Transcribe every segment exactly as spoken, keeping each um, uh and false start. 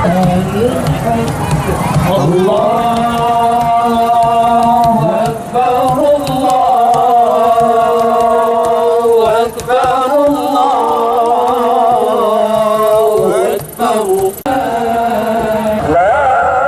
Allahu Akbar, Allahu Akbar, Allahu Akbar. La ilaha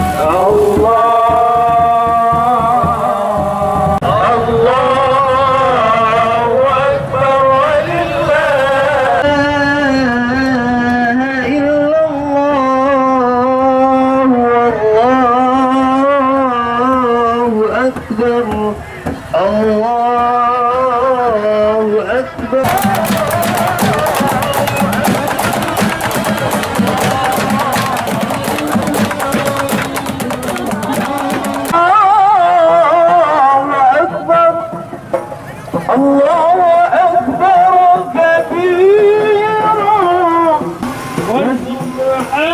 illallah. Allahu Akbar, walillahi. La ilaha illallah, wallahu akbar. Allahu Akbar. Allahu Akbar. Allahu Akbar kabira. Wa subhanallah.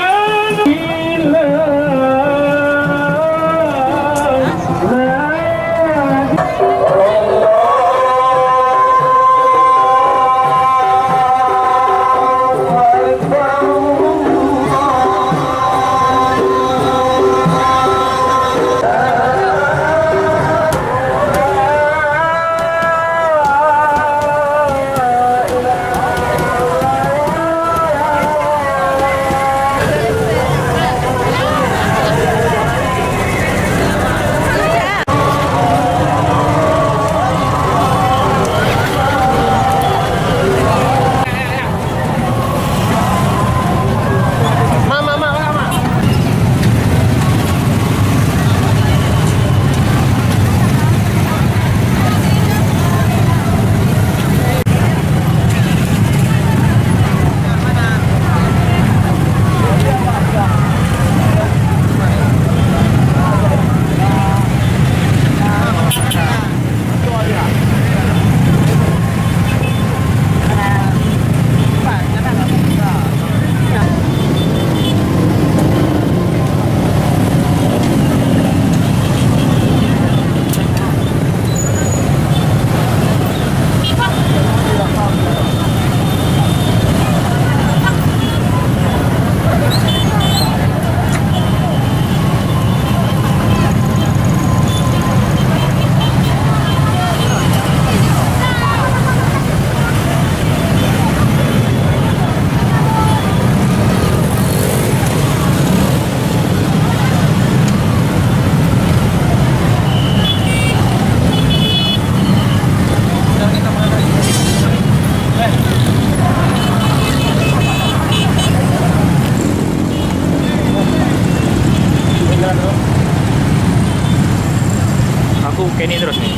Aku ke ni terus ni.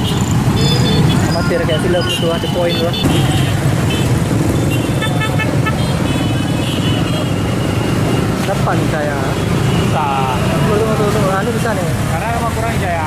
Amatir kayak film tu, ada poin tu. Depan saya. Susah. Tunggu, tunggu, tunggu, tunggu. Anu bisa ni. Karena memang kurang jaya.